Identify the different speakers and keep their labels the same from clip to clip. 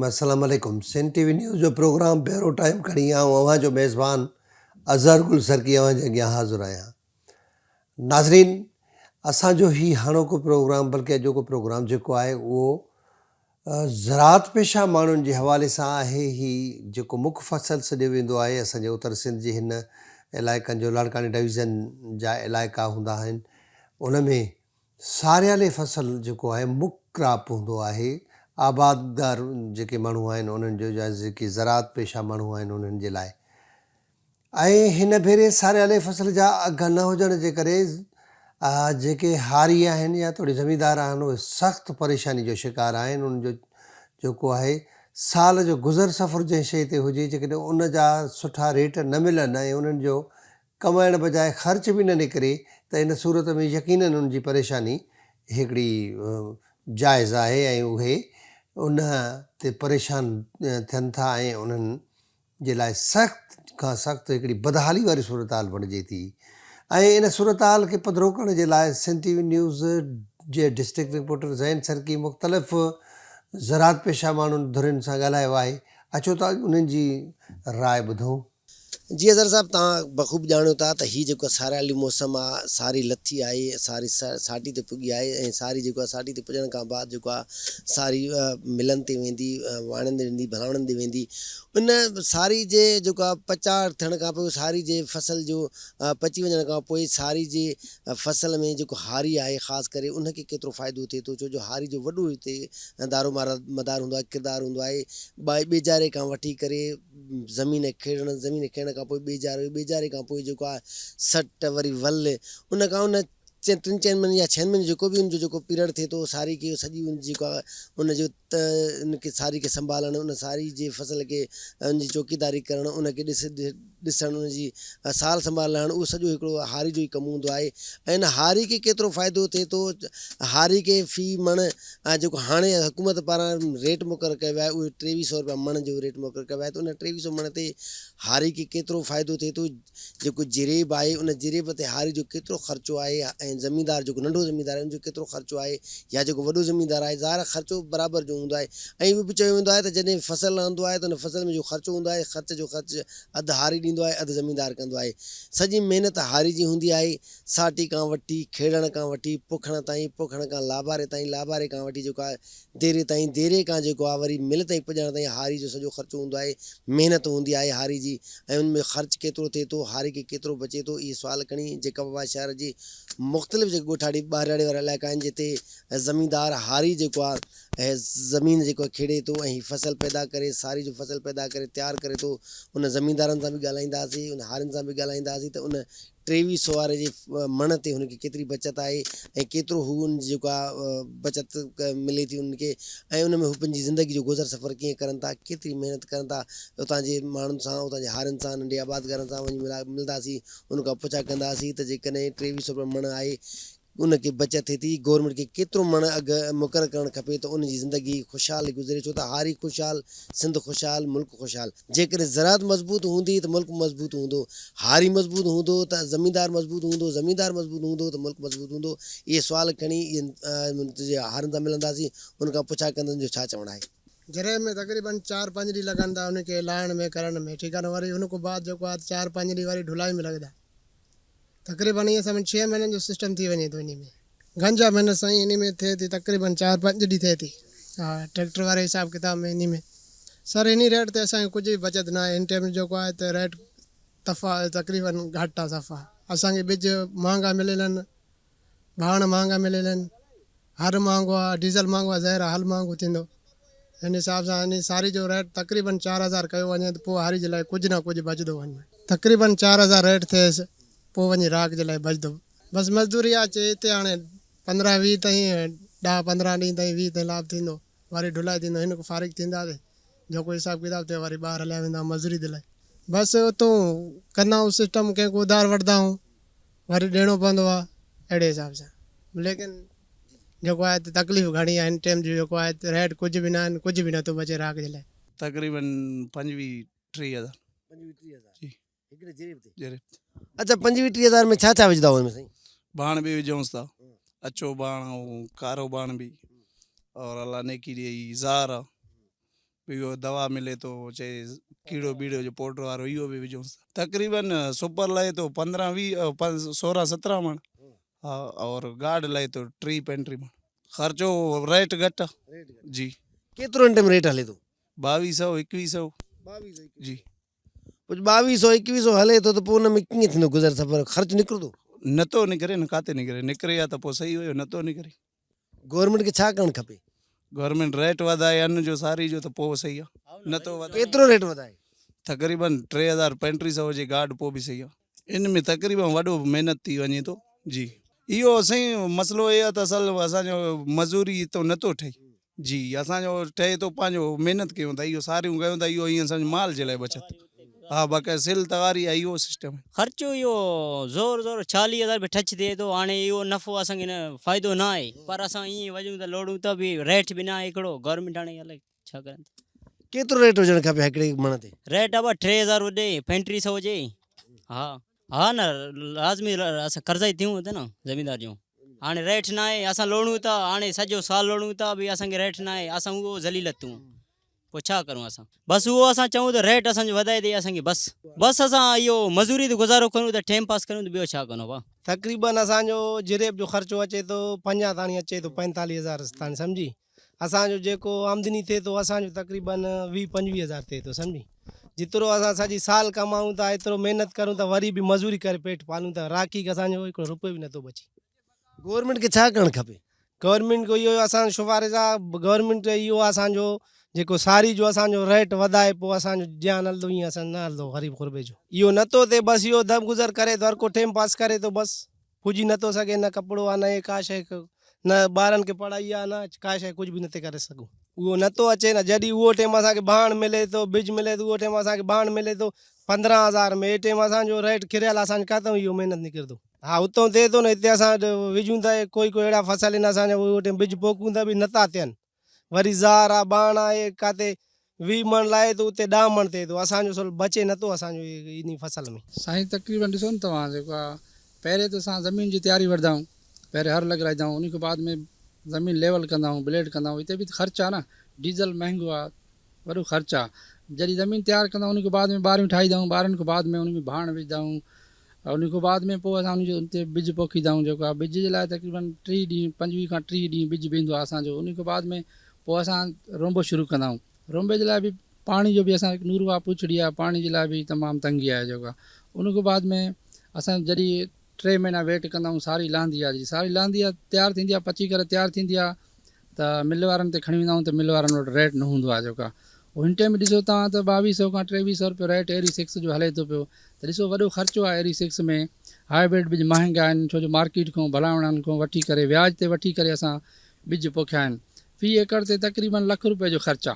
Speaker 1: السلام عليڪم سنڌ ٽي V news جو پروگرام بيورو ٽائيم کڻي آئون اوهان جو ميزبان اظهر گل سرڪي اوهان جي اڳيان حاضر آهيان. ناظرين اسان جو هي هاڻوڪو پروگرام بلڪه اڄوڪو پروگرام جيڪو آهي اهو زراعت پيشه ماڻهن جي حوالي سان آهي هي جيڪو مک فصل سڏيو ويندو آهي اسان جي اتر سنڌ جي هن علائقن جو لاڙڪاڻي ڊويزن جا علائقا هوندا آهن ان ۾ ساريالي فصل جيڪو آهي مک ڪراپ هوندو آهي آبادگار جيڪي ماڻهو آهن انهن جو يا جيڪي زراعت پيشه ماڻهو آهن انهن جي لاء ۽ هن ڀيري ساريالي فصل جا اگهه نه هجڻ جي ڪري جيڪي هاري آهن يا توڙي زميندار آهن اهي سخت پريشاني جو شڪار آهن انهن جو جيڪو آهي سال جو گذر سفر جنهن شيء تي هجي جيڪڏهن ان جا سٺا ريٽ نه ملن ۽ انهن جو ڪمائڻ بجاء خرچ به نه نڪري ته ان صورت ۾ يقينن انهن جي پريشاني هڪڙي جائز آهي ۽ اهي ان تي پريشان ٿين ٿا ۽ انهن جي لاء سخت کان سخت هڪڙي بدحالي واري صورتحال بڻجي ٿي ۽ ان صورتحال کي پڌرو ڪرڻ جي لاء سنڌ ٽي وي نيوز جي ڊسٽرڪٽ رپورٽر زين سرڪي مختلف زراعت پيشه ماڻهن ڌرين سان ڳالهايو آهي اچو ته انهن جي راء ٻڌون.
Speaker 2: جي اظهر صاحب توهان بخوب ڄاڻيو ٿا ته هي جيڪو ساريالي موسم آ ساري لٿي آهي ساري ساٽي تي پڳي آهي ۽ ساري جيڪو آ ساٽي تي پڄڻ کان بعد جيڪو آ ساري ملن تي ويندي واڻين تي ويندي ڀلاوڻن تي ويندي ان ساري جي جيڪو آ پچاء ٿيڻ کان پوء ساري جي فصل جو پچي وڃڻ کان پوء ساري جي فصل ۾ جيڪو هاري آهي خاص ڪري ان کي ڪيترو فائدو ٿئي ٿو ڇو جو هاري جو وڏو هتي دارو مدار هوندو آهي ڪردار هوندو آهي ٻيجاري کان وٺي ڪري زمين کيڙڻ زمين کيڙڻ کان پوء ٻيجاري ٻيجاري کان پوء جيڪو آهي سٽ وري ول ان کان ان ٽن چئن مهينن يا ڇهن مهينن جيڪو به ان جو جيڪو پيريڊ ٿئي ٿو ساري کي سڄي ان جيڪو آهي ان جو ته ان کي ساري کي سنڀالڻ ان ساري جي فصل کي ان جي چوڪيداري ڪرڻ ان کي ڏس ڏسڻ ان جي سار سنڀال لهڻ اهو سڄو هڪڙو هاري جو ئي ڪم هوندو آهي ۽ ان هاري کي ڪيترو فائدو ٿئي ٿو هاري کي في مڻ جيڪو هاڻي حڪومت پاران ريٽ مقرر ڪيو ويو آهي اهو ٽيويهه سو روپيا مڻ جو ريٽ مقرر ڪيو ويو آهي ته ان ٽيويهه سو مڻ تي هاري کي ڪيترو فائدو ٿئي ٿو جيڪو جريب آهي ان جريب تي هاري جو ڪيترو خرچو آهي ۽ زميندار جيڪو ننڍو زميندار آهي ان جو ڪيترو خرچو آهي يا جيڪو وڏو زميندار آهي ظاهر آهي خرچو برابر جو هوندو آهي ۽ اهو به چيو ويندو آهي ته جڏهن فصل لهندو آهي ته ان فصل ۾ جو خرچو هوندو آهي خرچ جو خرچ اڌ هاري ڏيندو آهي اڌ زميندار ڪندو آهي سڄي محنت هاري جي هوندي آهي ساٽي کان وٺي کيڙڻ کان وٺي پوکڻ تائين پوکڻ کان لاباري تائين لاباري کان وٺي جيڪو آهي ديري تائين، ديري کان جيڪو آ وري مل تائين پڄڻ تائين هاري جو سڄو خرچو هوندو آهي، محنت هوندي آهي هاري جي ۽ ان ۾ خرچ ڪيترو ٿئي ٿو، هاري کي ڪيترو بچي ٿو، اهي سوال کڻي جيڪب آباد شهر جي مختلف جيڪي ڳوٺاڙي ٻهراڙي وارا علائقا آهن جتي زميندار هاري جيڪو آ زمين جيڪو کيڙي ٿو ۽ فصل پيدا ڪري ساري جو فصل پيدا ڪري تيار ڪري ٿو ان زميندارن سان به ڳالهائينداسين ان هارين سان به ڳالهائينداسين ته ان ٽيويهه سو واري جي مڻ تي هن کي ڪيتري بچت آهي ۽ ڪيترو هو ان جي جيڪو آهي بچت ملي ٿي انهن کي ۽ ان ۾ هو پنهنجي زندگي جو گذر سفر ڪيئن ڪرن ٿا ڪيتري محنت ڪرن ٿا اتان جي ماڻهن سان اتان جي هارين سان ننڍي آبادگارن سان وڃي ملنداسين ان کان پڇا ڪنداسين ته جيڪڏهن ٽيويهه سو روپيا مڻ آهي ان کي بچت ٿئي ٿي، گورنمينٽ کي ڪيترو مڻ اگهه مقرر ڪرڻ کپي ته ان جي زندگي خوشحال گذري ڇو ته هاري خوشحال، سنڌ خوشحال، ملڪ خوشحال. جيڪڏهن زراعت مضبوط هوندي ته ملڪ مضبوط هوندو، هاري مضبوط هوندو ته زميندار مضبوط هوندو، زميندار مضبوط هوندو ته ملڪ مضبوط هوندو. اهي سوال کڻي هارين سان ملنداسين، ان کان پڇا ڪنداسين جو ڇا چوڻ آهي.
Speaker 3: جري ۾ تقريبن چار پنج ڏينهن لڳن ٿا ان کي لاهڻ ۾ ڪرڻ ۾ ٺيڪ آهي نه وري ان کان بعد جيڪو آهي چار پنج ڏينهن وري ڍلائي ۾ لڳندا. تقريبن ائين سمجھ ڇهه مهينن جو سسٽم ٿي وڃي ٿو انهي ۾. گنجا محنت سائين انهي ۾ ٿئي ٿي تقريبن چار پنج ڏينهن ٿئي ٿي ها ٽريڪٽر واري حساب ڪتاب ۾ انهي ۾ سر انهي ريٽ تي اسان کي ڪجهه به بچت ناهي هن ٽيم جيڪو آهي ته ريٽ تفا تقريبن گهٽ آهي صفا اسان کي ٻج مهانگا مليل آهن ڀاڻ مهانگا مليل آهن هر مهانگو آهي ڊيزل مهانگو آهي ظاهر آهي هل مهانگو ٿيندو هن حساب سان هن ساري جو ريٽ تقريبن 4000 ڪيو وڃي ته پوء هاري جي لاء ڪجهه نه ڪجهه بچندو هن ۾ تقريبن 4000 ريٽ ٿئيس پوء وڃي راڪ جي لاء بچندو بس مزدوري آهي چي هتي هاڻي 15 20 تائين 10 15 ڏينهن تائين 20 تائين لاڀ ٿيندو وري ڍلائي ٿيندو هن کان فارغ ٿينداسين جيڪو حساب ڪتاب ٿيو وري ٻاهر هليا ويندا مزوري جي لاء بس اتو ڪندا آهيون سسٽم ڪنهن کان اڌار وٺندا آهيون وري ڏيڻو پوندو آهي اهڙي حساب سان ليڪن جيڪو آهي ته تڪليف گهڻي آهي هن ٽيم جو جيڪو آهي ريٽ ڪجهه به نه آهن ڪجهه به نٿو بچي راڪ جي لاء.
Speaker 4: تقريبن 25 30 هزار.
Speaker 2: 25 30 هزار
Speaker 4: جي.
Speaker 2: هڪڙي جريب تي.
Speaker 4: جريب تي.
Speaker 2: اچا 25 30 هزار ۾ ڇا ڇا وجهندا هو ان ۾ سائين؟
Speaker 4: ڀاڻ به وجهونس ٿا اڇو ڀاڻ ۽ ڪارو ڀاڻ به اور الله نيڪي ڏي هي زار آ. اهو دوا ملي ٿو چئي ڪيڙو ٻيڙو جو پوڊر وارو اهو به وجهونس ٿا. تقريبن سپر لهي ٿو 15 20 16 17 مڻ ها اور گارڊ لهي ٿو 30 35 مڻ. خرچو ريٽ گهٽ آ جي.
Speaker 2: ڪيترو هن ٽائيم ريٽ هلي ٿو؟
Speaker 4: ٻاويهه سئو ايڪويهه سئو جي.
Speaker 2: پوء ٻاويهه سئو ايڪويهه سئو هلي ٿو ته پوء ان ۾ ڪيئن ٿيندو گذر سفر خرچ نڪرندو؟
Speaker 4: نٿو نڪري نه ڪاٿي نڪري نڪري ها ته پوء صحيح هيو نٿو نڪري.
Speaker 2: گورنمينٽ کي ڇا ڪرڻ کپي؟
Speaker 4: گورنمينٽ ريٽ وڌائي ان جو ساري جو ته پوء صحيح آ نه ٿو وڌائي.
Speaker 2: ڪيترو ريٽ وڌائي؟
Speaker 4: تقريبن 3035 سئو جي گارڊ پوء به صحيح آ. ان ۾ تقريبن وڏو محنت ٿي وڃي ٿو جي. اهو سائين مسئلو اهي آ ته اصل اسان جو مزوري هتو نه ٿو ٺهي جي اسان جو ٺهي ٿو پنهنجو محنت ڪيون ٿا اهو ساريون ڪيون ٿا اهو ائين سمجھ مال جي لاء بچت ها باقي سل تغاري آهي اهو سسٽم.
Speaker 5: خرچو اهو زور زور 40 هزار به ٺچ ٿئي ٿو هاڻي اهو نفعو اسان کي نه فائدو نه آهي پر اسان ائين وڃون ته لوڙون ته به ريٽ به نه آهي هڪڙو گورنمينٽ هاڻي الائي ڇا ڪرن ٿا.
Speaker 2: ڪيترو ريٽ هجڻ کپي هڪڙي مڻ تي؟
Speaker 5: ريٽ ابا 3000 هجي 35 سو هجي ها. ها نه لازمي اسان قرضائي ٿيون ته نه زميندار جون هاڻي ريٽ نه آهي اسان لوڙون ٿا هاڻي سڄو سال لوڙون ٿا به اسان کي ريٽ نه آهي اسان اهو ذليلت تون پوء ڇا ڪرون اسان بس اهو اسان چئون ته ريٽ اسان جو وڌائي ڏي اسان کي بس بس اسان اهو مزوري تي گذارو ڪرون ته ٽيم پاس ڪرون ته ٻيو ڇا ڪرون ڀا.
Speaker 3: تقريبن اسان جو جريب جو خرچو اچي ٿو 50 تاڻي اچي ٿو 45 هزار تاڻي سمجهي اسان جو جيڪو آمدني ٿئي ٿو اسان جو تقريبن 20 25 هزار ٿئي ٿو سمجهي جيترو اسان سڄي سال ڪمائون ٿا ايترو محنت ڪرون ٿا وري به مزوري ڪري پيٽ پالون ٿا راکي کي اسان جو هڪڙو روپيو به نٿو بچي.
Speaker 2: گورنمينٽ کي ڇا ڪرڻ کپي؟
Speaker 3: گورنمينٽ کي اهو اسان جو سفارش آ گورنمينٽ اهو اسان جو جيڪو ساري جو اسان جو ريٽ وڌائي پوء اسان جو جيان هلندو ايئن اسان جو نه هلندو غريب غربي جو اهو نٿو ٿئي بس اهو دم گذر ڪري ٿو هر ڪو ٽيم پاس ڪري ٿو بس پڄي نٿو سگهي نه ڪپڙو آ نه ڪا شيء نه ٻارن کي پڙهائي آ نه ڪا شيء ڪجهه به نٿي ڪري سگهون. اهو نٿو اچي نه جڏهن اهو ٽيم اسان کي ڀاڻ ملي ٿو ٻج ملي ٿو اهو ٽيم اسان کي ڀاڻ ملي ٿو 15 هزار ۾ هي ٽيم اسان جو ريٽ ڪريل اسان جو ڪاتئون اهو محنت نڪرندو ها اتئون ٿئي ٿو نه هتي اسان وجهون ٿا ڪوئي ڪوئي اهڙا فصل آهن اسان جا اهو ٽيم ٻج پوکون ٿا به نٿا ٿين وري زار آ ٻاڻ آهي ڪاتي 20 مڻ لاهي ٿو اتي 10 مڻ ٿئي ٿو اسان جو سل بچي نٿو اسان جو انهي فصل ۾.
Speaker 6: سائين تقريبن ڏسو نه توهان جيڪو آ پهرين ته اسان زمين جي تياري وٺندا آهيون پهرين هر لڳرائيندا آهيون انهي کان بعد ۾ زمين ليول ڪندا آهيون بليڊ ڪندا آهيون هتي به ته خرچ آ نه ڊيزل مهنگو آ وڏو خرچ آ جڏهن زمين تيار ڪندا آهيون انهي کان بعد ۾ ٻاريون ٺاهيندا آهيون ٻارين کان بعد ۾ انهي ۾ ڀاڻ وجهندا آهيون انهي کان بعد ۾ پوء اسان انهي جو تي ٻج پوکيندا آهيون جيڪو آ ٻج جي لاء تقريبن 30 ڏينهن 25 کان 30 ڏينهن ٻج به ايندو آ اسان جو انهي کان بعد ۾ پوء اسان رونبو شروع ڪندا آهيون رونبي جي لاء به پاڻي جو به اسان نور واهه پوڇڙي آهي پاڻي جي لاء به تمام تنگي آهي جيڪو آهي ان کان بعد ۾ اسان جڏهن ٽي مهينا ويٽ ڪندا آهيون ساري لهندي آهي جڏهن ساري لهندي آهي تيار ٿيندي آهي پچي ڪري تيار ٿيندي آهي ته مل وارن تي کڻي ويندا آهيون ته مل وارن وٽ ريٽ نه هوندو آهي جيڪو آهي هن ٽائيم ڏسو توهان ته ٻاويهه سو کان ٽيويهه سو روپيو ريٽ ايري سڪس جو هلي ٿو پيو ته ڏسو وڏو خرچو آهي ايري سڪس ۾ هائبرڊ ٻج مهانگا آهن ڇو جو مارڪيٽ کان ڀلاوڻن کان وٺي ڪري وياج تي وٺي ڪري اسان ٻج پوکيا آهن في ايڪڙ تي تقريبن لک روپئي جو خرچ آ.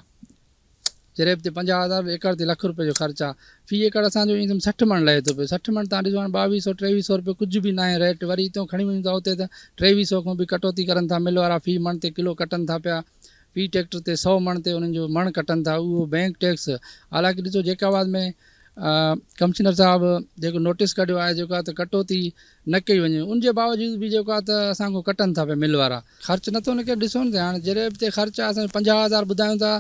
Speaker 6: جريب تي 50 هزار ايڪڙ تي لک روپئي جو خرچ آ. في ايڪڙ اسان جو ائين سمجهه 60 مڻ لهي ٿو پيو. 60 مڻ تان ڏسو هاڻي ٻاويهه سو ٽيويهه سو روپيو ڪجهه به ناهي ريٽ وري اتو کڻي وڃون ٿا اتي ته ٽيويهه سو کان به ڪٽوتي ڪرن ٿا مل وارا في مڻ تي ڪلو ڪٽن ٿا پيا في ٽيڪٽر تي سو مڻ تي انهن جو مڻ ڪٽن ٿا اهو بينڪ ٽيڪس حالانڪه ڏسو جيڪب آباد ۾ ڪمشنر صاحب جيڪو نوٽيس ڪڍيو آهي جيڪو آ ته ڪٽوتي نه ڪئي وڃي ان جي باوجود به جيڪو آ ته اسان کان ڪٽن ٿا پيا مل وارا. خرچ نٿو نڪري ڏسو نه ته هاڻي جريب تي خرچ آ اسان 50 هزار ٻڌايون ٿا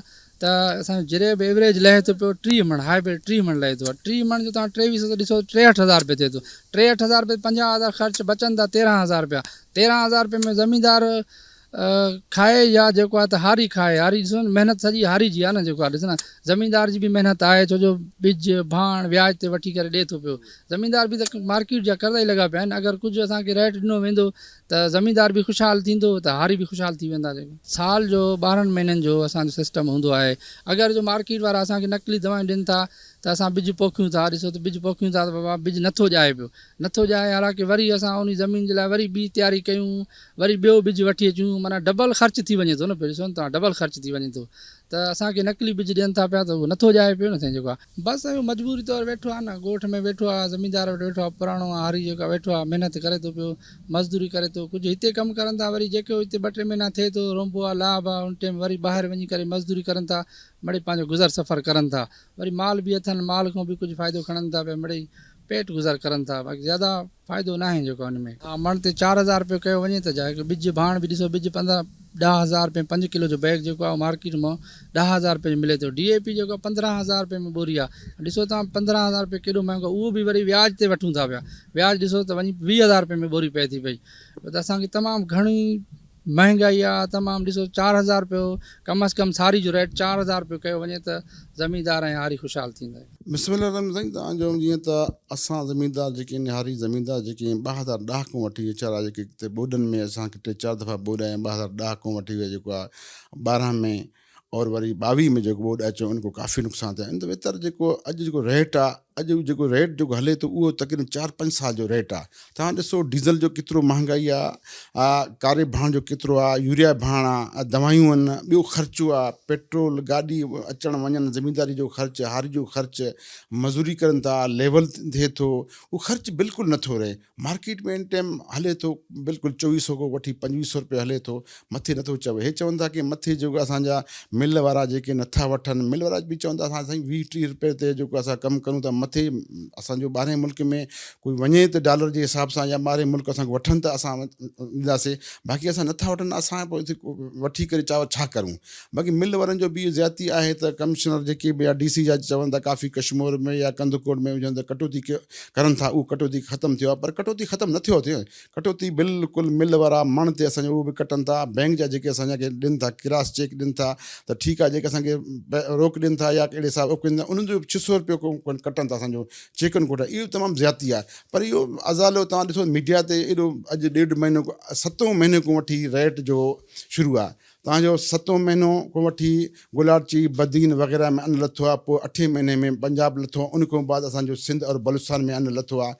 Speaker 6: ته اسان جو جريب ايوريج لهي ٿو پيو 30 مڻ هاء بيڊ 30 مڻ لهي ٿو 30 مڻ جو توهان 23 سو ته ڏسو 63 هزار رپيا ٿئي ٿو 63 هزار رپيا 50 هزار خرچ بچن ٿا 13 هزار رپيا 13 هزار رپيا ۾ زميندار کائي يا جيڪو آهي ته هاري کائي هاري ڏسو نه محنت سڄي هاري جي آهي نه جيڪو آهي ڏسو نه زميندار جي به محنت آهي ڇو جو ٻج ڀاڻ وياج تي وٺي ڪري ڏي ٿو پيو زميندار به ته مارڪيٽ جا قرض ئي لڳا پيا آهن اگر ڪجهه اسان کي ريٽ ڏنو ويندو ته زميندار به خوشحال ٿيندو ته هاري به خوشحال ٿي ويندا جيڪو سال جو 12 مهينن جو اسان جو سسٽم هوندو آهي اگر جو مارڪيٽ وارا اسان کي نقلي دوائون ڏين ٿا ته اسان ٻج پوکيون ٿا ڏسو ته ٻج پوکيون ٿا ته بابا ٻج نٿو ڄائي پيو نٿو ڄائي حالانڪه وري اسان انهي زمين جي لاء وري ٻي تياري ڪيون وري ٻيو ٻج وٺي اچون معنيٰ ڊبل خرچ ٿي وڃي ٿو نه پيو ڏسو نه توهان ڊبل خرچ ٿي وڃي ٿو ته اسان کي نقلي ٻج ڏين ٿا پيا ته اهو نٿو ڄائي پيو نه سائين جيڪو آ بس اهو مجبوري طور ويٺو آ نه ڳوٺ ۾ ويٺو آ زميندار وٽ ويٺو آ پراڻو آ هاري جيڪو آ ويٺو آ محنت ڪري ٿو پيو مزدوري ڪري ٿو ڪجهه هتي ڪم ڪرن ٿا وري جيڪو هتي ٻه ٽي مهينا ٿئي ٿو رونبو آ لاڀ آ ان ٽيم وري ٻاهر وڃي ڪري مزدوري ڪرن ٿا مڙئي پنهنجو گذر سفر ڪرن ٿا وري مال به اٿن مال کان به ڪجهه فائدو کڻن ٿا پيا مڙئي پيٽ گذر ڪرن ٿا باقي زياده فائدو ناهي جيڪو ان ۾. ها مڻ تي 4000 رپيو ڪيو وڃي ته جا هڪ ٻج ڀاڻ به ڏسو ٻج 15 10000 رپئي 5 ڪلو جو بيگ جيڪو آهي مارڪيٽ مان 10000 رپئي جو ملي ٿو. ڊي اي پي جيڪو آهي 15000 رپئي ۾ ٻوري آهي. ڏسو توهان 15000 رپئي ڪيڏو مهانگو آهي اهو به وري وياج تي وٺون ٿا پيا. وياج ڏسو ته وڃي 20000 رپئي ۾ ٻوري پئي ٿي پئي. ته اسان کي تمام گهڻي مهنگائي آ تمام ڏسو 4000 رپيو ڪم از ڪم ساري جو ريٽ 4000 رپيو ڪيو وڃي ته زميندار ۽ هاري خوشحال ٿيندا.
Speaker 7: بسم الله الرحمن الرحيم توهان جو جيئن ته اسان زميندار جيڪي آهن هاري زميندار جيڪي آهن 2010 کان وٺي ويچارا جيڪي هتي ٻوڏن ۾ اسان کي ٽي چار دفعا ٻوڏ آيا 2010 کان وٺي جيڪو آهي 12 ۾ اور وري 22 ۾ جيڪو ٻوڏ اچيو ان کان ڪافي نقصان ٿيا ان ته ويتر جيڪو اڄ جيڪو ريٽ آ اڄ جيڪو ريٽ جيڪو هلي ٿو اهو تقريبن چار پنج سال جو ريٽ آ تهان ڏسو ڊيزل جو ڪيترو مهانگائي آ آ ڪاري ڀاڻ جو ڪيترو آ يوريا ڀاڻ آ دوائيون آهن ٻيو خرچو آ پيٽرول گاڏي اچڻ وڃڻ زمينداري جو خرچ هاري جو خرچ مزوري ڪرن ٿا ليول ٿئي ٿو اهو خرچ بلڪل نٿو رهي مارڪيٽ ۾ ان ٽائيم هلي ٿو بلڪل چوويهه سو کان وٺي پنجويهه سو روپيو هلي ٿو مٿي نٿو چوي هي چون ٿا ڪي مٿي جيڪو اسان جا مل وارا جيڪي نٿا وٺن مل وارا به چون ٿا اسان سائين ويهه ٽيهه روپئي تي جيڪو اسان ڪم ڪرون ٿا مٿي اسان جو ٻاهرين ملڪ ۾ ڪوئي وڃي ته ڊالر جي حساب سان يا ٻاهرين ملڪ اسان کي وٺن ته اسان ڏينداسي باقي اسان نٿا وٺن اسان پوء وٺي ڪري چاول ڇا ڪرون باقي مل وارن جو به اهو زيادتي آهي ته ڪمشنر جيڪي به يا ڊي سي جا چون ٿا ڪافي ڪشمور ۾ يا ڪنڌڪوٽ ۾ هجن ته ڪٽوتي ڪرن ٿا اهو ڪٽوتي ختم ٿيو آهي پر ڪٽوتي ختم نه ٿيو ٿئي ڪٽوتي بلڪل مل وارا مڻ تي اسان جو اهو به ڪٽن ٿا بينڪ جا جيڪي اسان کي ڏين ٿا ڪراس چيڪ ڏين ٿا ته ٺيڪ آهي جيڪي اسان کي روڪ ڏين ٿا يا اهڙي حساب انهن جو ڇهه سو روپيو ڪٽن ٿا اسان جو چيڪن ڪوٽ اهو تمام زيادتي آهي پر اهو ازالو توهان ڏسو ميڊيا تي ايڏو اڄ ڏيڍ مهينو ستون مهينو کان وٺي ريٽ جو شروع آهي تان جو ستون مهينو کان وٺي گولاڙچي، بدين وغيره ۾ ان لٿو آ، پوء اٺين مهيني ۾ پنجاب لٿو آ، ان کان بعد اسان جو سنڌ اور بلوچستان ۾ ان لٿو آ.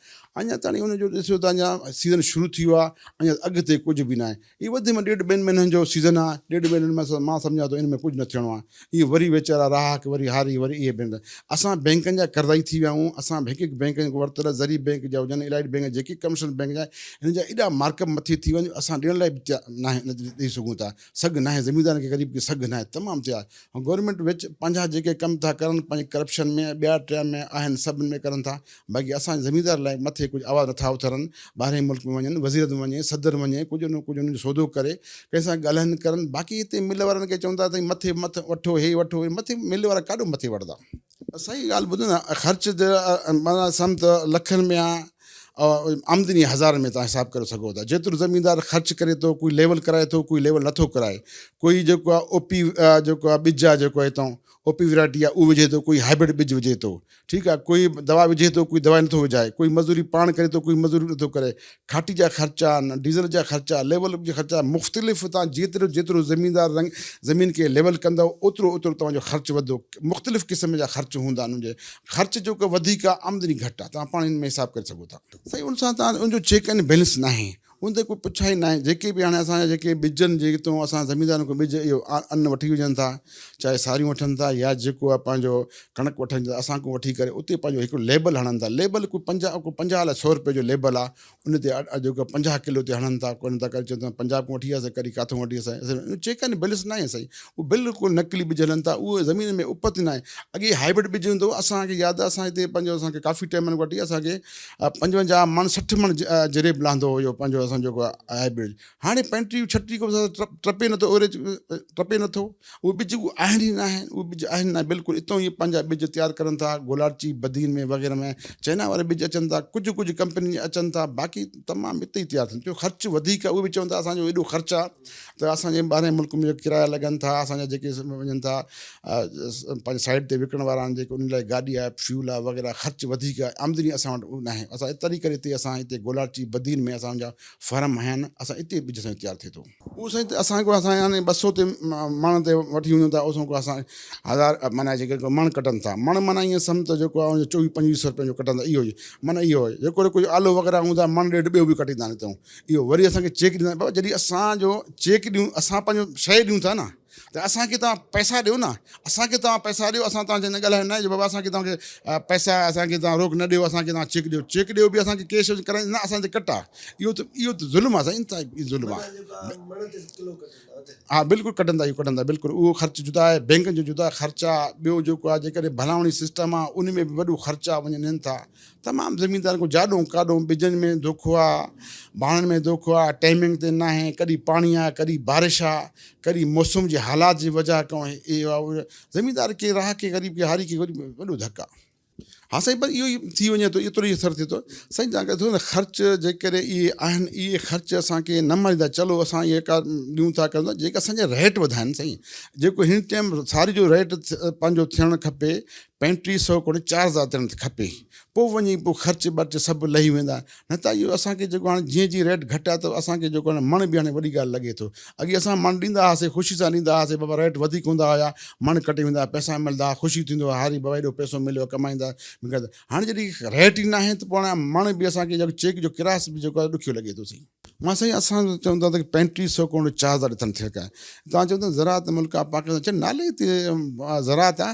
Speaker 7: اڃا تاڻي ان جو ڏسو ته اڃا سيزن شروع ٿي ويو آ، اڃا اڳتي ڪجهه به ناهي. هي وڌ ۾ ڏيڍ ٻن مهينن جو سيزن آ، ڏيڍ مهينن ۾ مان سمجهان ٿو ان ۾ ڪجهه نه ٿيڻو آ. اهي وري ويچارا راهڪ وري هاري وري اهي بينڪ. اسان بينڪن جا قرضائي ٿي ويا آهيون، اسان هڪ هڪ بينڪ ورتل زرعي بينڪ جا هجن، الائيڊ بينڪ جيڪي ڪمرشل بينڪ جا هن جا ايڏا مارڪ اپ مٿي ٿي ويا آهن جو اسان ڏيڻ لاء به تيار ناهي ڏئي سگهون ٿا. سگهه ناهي زميندارن کي غريب کي سگهه ناهي تمام تيار گورنمينٽ وچ پنهنجا جيڪي ڪم ٿا ڪرن پنهنجي ڪرپشن ۾ ٻيا ٽيا ۾ آهن سڀن ۾ ڪرن ٿا باقي اسان زميندار لاء مٿي ڪجهه آواز نٿا اٿارن ٻاهرين ملڪ ۾ وڃن وزير وڃي صدر وڃي ڪجهه نه ڪجهه انهن جو سودو ڪري ڪنهن سان ڳالهائن ڪرن باقي هتي مل وارن کي چون ٿا سائين مٿي مٿ وٺو هي وٺو مٿي مل وارا ڪاڏو مٿي وٺندا. سائين ڳالهه ٻڌو نه خرچ ته معنيٰ سم ته لکن ۾ آ آمدني هزارن ۾ تان حساب ڪري سگهو ٿا جيترو زميندار خرچ ڪري ٿو ڪوئي ليول ڪرائي ٿو ڪوئي ليول نٿو ڪرائي ڪوئي جيڪو آ او پي جيڪو آ ٻج آ جيڪو هتان او پي ورائٽي آ اهو وجهي ٿو ڪوئي هائبرڊ ٻج وجهي ٿو ٺيڪ آ ڪوئي دوا وجهي ٿو ڪوئي دوا نٿو وجهائي ڪوئي مزوري پاڻ ڪري ٿو ڪوئي مزوري نٿو ڪري کاٽي جا خرچا ڊيزل جا خرچا ليول جا خرچا مختلف تان جيترو جيترو زميندار رنگ زمين کي ليول ڪندو اوترو اوترو توهان جو خرچ وڌندو مختلف قسم جا خرچ هوندا آهن ان جي خرچ جيڪو وڌيڪ آ آمدني گهٽ آ توهان پاڻ ان ۾ حساب ڪري سگهو ٿا. سائين ان سان توهان ان جو چيڪ اينڊ بيلنس ناهي ان تي ڪو پڇا ئي ناهي جيڪي به هاڻي اسان جا جيڪي ٻجن جي تون اسان زميندارن کان ٻج اهو ان وٺي وڃن ٿا چاهي ساريون وٺن ٿا يا جيڪو آهي پنهنجو ڪڻڪ وٺن ٿا اسان کان وٺي ڪري اتي پنهنجو هڪڙو ليبل هڻن ٿا ليبل ڪو پنجاهه ڪو 50 الائي سو روپئي جو ليبل آهي ان تي جيڪو 50 ڪلو تي هڻن ٿا ڪو ٿا ڪري چون ٿا پنجاب کان وٺي آياسين ڪڏهن ڪاٿو وٺي آياسين چيڪ اينڊ بيلنس ناهي سائين اهو بلڪل نقلي ٻج هلن ٿا اهو زمين ۾ اپت ناهي اڳي هائبرڊ ٻج هوندو هو اسان کي ياد آهي اسان هتي پنهنجو اسان کي ڪافي ٽائيم وٺي اسان کي 55 مڻ 60 مڻ جريب لهندو هيو پنهنجو اسان جو هائبرڊ هاڻي 35 36 کان ٽپي نٿو ايوريج ٽپي نٿو اهي ٻج اهي آهن ئي ناهن اهي ٻج آهن نه بلڪل اتان ئي پنهنجا ٻج تيار ڪرن ٿا گولاڙچي بدين ۾ وغيره ۾ چائنا وارا ٻج اچن ٿا ڪجهه ڪجهه ڪمپني اچن ٿا باقي تمام اتي ئي تيار ٿين ڇو خرچ وڌيڪ اهي به چون ٿا اسانجو ايڏو خرچ آهي ته اسانجي ٻاهرين ملڪ ۾ ڪرايا لڳن ٿا اسانجا جيڪي وڃن ٿا پنهنجي سائيڊ تي وڪڻ وارا آهن جيڪي انهن لاء گاڏي آهي فيول آهي وغيره خرچ وڌيڪ آهي آمدني اسان وٽ ناهي اسان تڏهن ڪري هتي اسان هتي گولاڙچي بدين ۾ اسان جا فارم آهن اسان اتي ٻج اسان جو تيار ٿئي ٿو. اهو سائين ته اسان کان اسان يعني ٻه سو تي مڻ تي وٺي وڃون ٿا اسان کان اسان هزار معنيٰ جيڪي مڻ ڪٽن ٿا مڻ معنيٰ ائين سمجهه ته جيڪو آهي چوويهه پنجويهه سو روپين جو ڪٽن ٿا اهو ئي معنيٰ اهو آهي جيڪو ڪجهه آلو وغيره هوندا مڻ ڏيڍ ٻيو به ڪٽيندا آهن هتان اهو وري اسان کي چيڪ ڏيندا آهن بابا جڏهن اسان جو چيڪ ڏيون اسان پنهنجو شيء ڏيون ٿا نه ته اسان کي توهان پئسا ڏيو نه اسان کي توهان پئسا ڏيو اسان توهان سان ڳالهايو نه جو بابا اسان کي توهان کي پئسا اسان کي توهان روڪ نه ڏيو اسان کي توهان چيڪ ڏيو چيڪ ڏيو به اسان کي ڪيش ڪرائي نه اسان تي ڪٽ آ اهو ته اهو ته ظلم آ سائين انتهائي ظلم آ ها بلڪل ڪڍندا اهو ڪڍندا بلڪل اهو خرچ جدا آهي بينڪن جو جدا خرچ آ ٻيو جيڪو آ جيڪڏهن ڀلاوڻي سسٽم آ ان ۾ به وڏو خرچ آ وڃن ٿا. تمام زميندارن کان جاڏو ڪاڏو ٻجن ۾ دوکو آ ڀاڻن ۾ دوکو آ ٽائمنگ تي ناهي ڪڏهن پاڻي آ ڪڏهن بارش آ ڪڏهن موسم جي حالات جي وجه کان اهو زميندار کي راهه کي غريب کي هاري کي وڏو ڌڪ آ. ها سائين پر اهو ئي ٿي وڃي ٿو ايترو ئي اثر ٿئي ٿو سائين تان ڪٿو نه خرچ جيڪڏهن اهي آهن اهي خرچ اسان کي نه ماريندا چلو اسان اهي ڪا ڏيون ٿا ڪرون ٿا جيڪي اسان جا ريٽ وڌائن سائين جيڪو هن ٽائيم ساري جو ريٽ پنهنجو ٿيڻ کپي 3500 ڪونهي 4000 ٿيڻ کپي پوء وڃي پوء خرچ برچ سڀ لهي ويندا نه ته اهو اسان کي جيڪو هاڻي جيئن جيئن ريٽ گهٽ آهي ته اسان کي جيڪو آهي مڻ به هاڻي وڏي ڳالهه لڳي ٿو. اڳي اسان مڻ ڏيندا هئاسين خوشي سان ڏيندا هئاسين بابا ريٽ وڌيڪ هوندا هيا مڻ ڪٽي ويندا هئا پئسا ملندا هئا خوشي ٿيندو هو هاري بابا ايڏو پئسو مليو ڪمائيندا هاڻي جڏهن ريٽ ئي ناهي ته پوء هاڻي مڻ به اسان کي چيڪ جو ڪراس به جيڪو آهي ڏکيو لڳي ٿو سائين. مان سائين اسان چون ٿا ته 3500 کان 4000 ڏٿن ٿيل ڪا توهان چئو ٿا زراعت ملڪ آ پاڪستان چئو نالي تي زراعت آ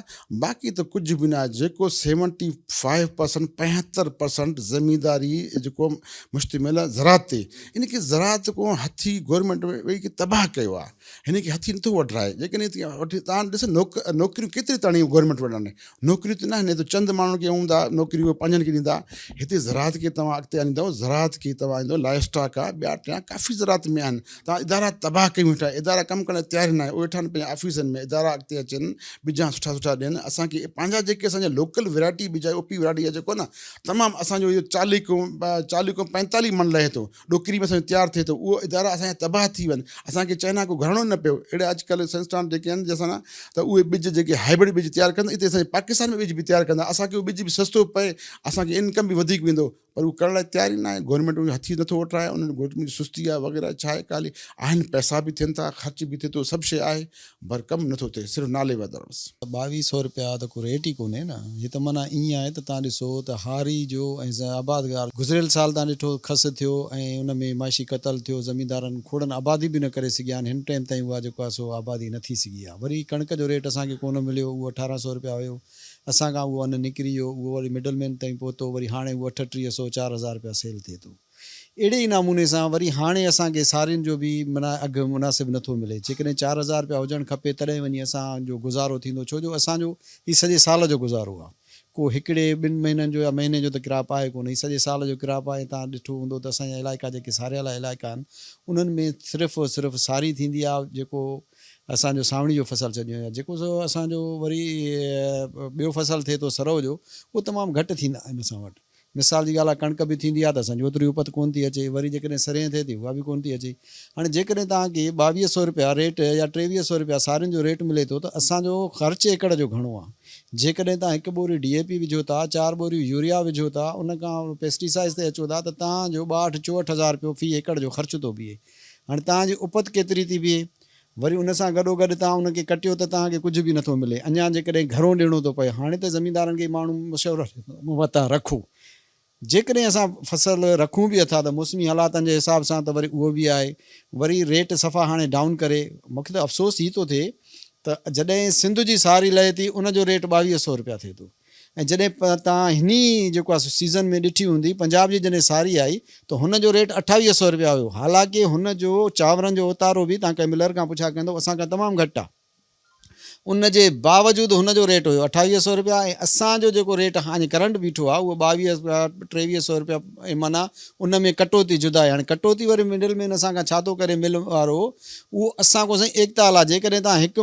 Speaker 7: باقي ته ڪجهه به نه آهي جيڪو سيونٽي فائيو پرسنٽ 75 پرسنٽ زمينداري جيڪو مشتمل آ زراعت تي ان کي زراعت کو هٿي گورنمينٽ ويهي کي تباهه ڪيو آ هن کي هٿي نٿو وڍرائي جيڪڏهن وٺي توهان ڏسو نوڪريون ڪيتري تاڻي گورنمينٽ وٽ آهن نوڪريون ته ناهن هتي چند ماڻهن کي هوندا نوڪريون اهي پنهنجن کي ڏيندا هتي زراعت کي توهان اڳتي آڻيندؤ زراعت کي توهان آڻيندؤ لائيو اسٽاڪ آهي ٻيا ٽيا ڪافي زراعت ۾ آهن توهان ادارا تباهه ڪيون ويٺا ادارا ڪم ڪرڻ لاء تيار ئي ناهن اهي ويٺا آهن پنهنجي آفيسن ۾ ادارا اڳتي اچن ٻجا سٺا سٺا ڏين اسان کي پنهنجا جيڪي اسان جا لوڪل ورائٽي ٻج آهي او پي ورائٽي آهي جيڪو نه تمام اسان جو اهو 40 کان 40 کان 45 مڻ لهي ٿو ڏوڪري ۾ اسان جو تيار ٿئي ٿو اهو ادارا اسان جا تباهه ٿي وين اسان کي چائنا ڪو گهرڻو نه پيو اهڙا اڄڪلهه سائنسدان جيڪي آهن جنهن سان ته اهي ٻج جيڪي هائبرڊ ٻج تيار ڪن اتي اسان جي پاڪستان ۾ ٻج به تيار ڪندا اسان کي اهو ٻج به سستو پئي اسان کي انڪم به وڌيڪ ويندو پر اهو ڪرڻ لاء تيار ئي نه آهي گورنمينٽ ان هٿي نٿو وٺرائي انهن گورنمينٽ جي سستي آهي وغيره ڇا آهي ڪالي آهن پئسا به ٿين ٿا خرچ به ٿئي ٿو سڀ شيء آهي پر ڪم نٿو ٿئي صرف نالي وڌڻ بس.
Speaker 8: ٻاويهه سئو رپيا ته ڪو ريٽ ئي ڪونهي نه هي ته معنيٰ ائين آهي ته تان ڏسو ته هاري جو ۽ آبادگار گذريل سال تان ڏٺو کس ٿيو ۽ ان ۾ معاشي قتل ٿيو زميندارن کوڙن آبادي به نه ڪري سگهيا آهن هن ٽائيم تائين اها جيڪو آهي سو آبادي نه ٿي سگهي آهي وري ڪڻڪ جو ريٽ اسان کي ڪونه مليو اهو اٺارهن سئو رپيا هيو اسان کان اهو ان نڪري ويو اهو وري مڊل مين تائين پهتو وري هاڻي اهو اٺٽيهه سئو 4000 رپيا سيل ٿئي ٿو. اهڙي ئي نموني سان وري هاڻي اسان کي سارين جو به معنيٰ اگهه مناسب نٿو ملي. جيڪڏهن 4000 رپيا هجڻ کپي تڏهن وڃي اسان جو گذارو ٿيندو ڇو جو اسان جو هي سڄي سال جو گذارو آهي. ڪو هڪڙي ٻن مهينن جو يا مهيني جو ته ڪراپ آهي ڪونه هي سڄي سال جو ڪراپ آهي ۽ توهان ڏٺو هوندو ته اسان جا علائقا جيڪي ساريالا علائقا آهن انهن ۾ صرف اور صرف ساري ٿيندي آهي جيڪو اسان جو سانوڻي جو فصل ڇڏيو وڃي جيڪو سو اسان جو وري ٻيو فصل ٿئي ٿو سرو جو اهو تمام گهٽ ٿيندا آهن اسان وٽ. مثال جي ڳالهه آهي ڪڻڪ به ٿيندي آهي ته اسان جي اوتري اپت ڪونه ٿي اچي وري جيڪڏهن سرينهن ٿئي ٿي اها به ڪونه ٿي اچي هاڻي جيڪڏهن توهان کي ٻاويهه سئو رپيا ريٽ يا ٽيويهه سئو رپيا سارين جو ريٽ ملي ٿو ته اسان جو خرچ ايڪڙ جو گهڻو آهي جيڪڏهن توهان هڪ ٻوري ڊي اي پي وجهو ٿا چار ٻوريون يوريا وجهو ٿا ان کان پيسٽيسائز تي اچو ٿا ته توهان جو ٻاهٺ چوهٺ هزار رپيو في ايڪڙ جو خرچ ٿو بيهي هاڻي توهان جي اپت ڪيتري ٿي بيهي وري ان سان گڏوگڏ توهان ان کي ڪٽيو ته توهان کي ڪجهه به نٿو ملي. اڃا جيڪڏهن گهرو ڏيڻو ٿو پئي. هاڻي ته زميندارن کي ماڻهو مشورو ڏيندو ته رکو. جيڪڏهن اسان فصل رکون به اٿا ته موسمي حالاتن جي حساب سان ته وري اهو به آهي. وري ريٽ صفا هاڻي ڊائون ڪري. مون کي ته افسوس هي ٿو ٿئي ته جڏهن سنڌ جي ساري لهي ٿي ان جو ريٽ 22 سئو رپيا ٿئي ٿو. ۽ جڏهن توهان هن ئي جيڪو آهي سو سيزن ۾ ڏٺي هوندي پنجاب جي جڏهن ساري آئي ته هن جو ريٽ 28 سئو رپيا هيو حالانڪه هن جو چانورن جو اوتارو به توهان ڪنهن ملر کان پڇا ڪندو اسان کان تمام گهٽ آهي ان جي باوجود هن جو ريٽ هيو 28 سئو رپيا ۽ اسان جو جيڪو ريٽ هاڻي ڪرنٽ بيٺو آهي اهو 22 23 سئو رپيا معنيٰ ان ۾ ڪٽوتي جدا آهي هاڻي ڪٽوتي وري مڊل مين اسان کان ڇا ٿو ڪري مل وارو اهو اسان کان سائين ايڪتال آهي جيڪڏهن توهان هڪ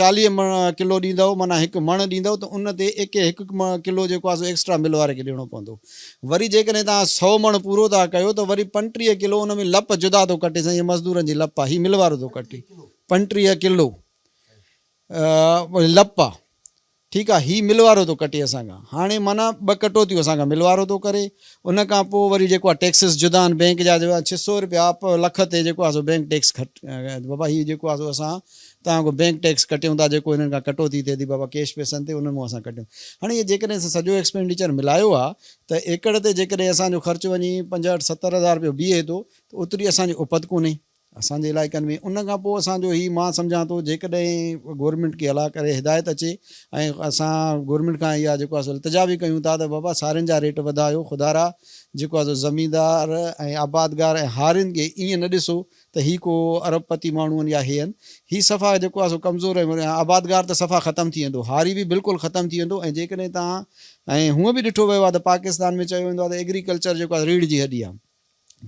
Speaker 8: 40 مڻ ڪلو ڏيندؤ معنيٰ هڪ مڻ ڏيندؤ ته ان تي ايڪي هڪ ڪلو جيڪو آهي سو ايڪسٽرا مل واري کي ڏيڻو پوندو وري جيڪڏهن توهان سئو مڻ پورو ٿا ڪيو ته وري 35 ڪلو ان ۾ لپ جدا ٿو ڪٽي سائين هي مزدورن جي لپ آهي هي مل وارو ٿو ڪٽي 35 ڪلو لپ آهي ٺيڪ آ هي مل وارو ٿو ڪٽي اسان کان هاڻي معنيٰ ٻه ڪٽوتيون اسان کان مل وارو ٿو ڪري ان کان پوء وري جيڪو آ ٽيڪسز جدا آهن بينڪ جا جيڪو ڇهه سو رپيا لک تي جيڪو آ سو بينڪ ٽيڪس کٽ بابا هي جيڪو آ سو اسان توهان کان بينڪ ٽيڪس ڪٽيون ٿا جيڪو هنن کان ڪٽوتي ٿئي ٿي بابا ڪيش پئسن تي انهن مون اسان ڪٽيون هاڻي اهي جيڪڏهن اسان سڄو ايڪسپينڊيچر ملايو آ ته ايڪڙ تي جيڪڏهن اسان جو خرچ وڃي 65 70 هزار رپيو بيهي ٿو ته اوتري اسان جي اپت ڪونهي اسان جي علائقن ۾ ان کان پوء اسان جو هي مان سمجهان ٿو جيڪڏهن گورنمينٽ کي الله ڪري هدايت اچي ۽ اسان گورنمينٽ کان اها جيڪو آهي سو التجا به ڪيون ٿا ته بابا سارين جا ريٽ وڌايو خدارا جيڪو آهي سو زميندار ۽ آبادگار ۽ هارين کي ائين نه ڏسو ته هي ڪو ارب پتي ماڻهو آهن يا هي آهن هي صفا جيڪو آهي سو ڪمزور ۽ آبادگار ته صفا ختم ٿي ويندو هاري به بلڪل ختم ٿي ويندو ۽ جيڪڏهن توهان ۽ هونء به ڏٺو ويو آهي ته پاڪستان ۾ چيو ويندو آهي ته ايگريڪلچر جيڪو آهي ريڙهه جي هڏي آهي.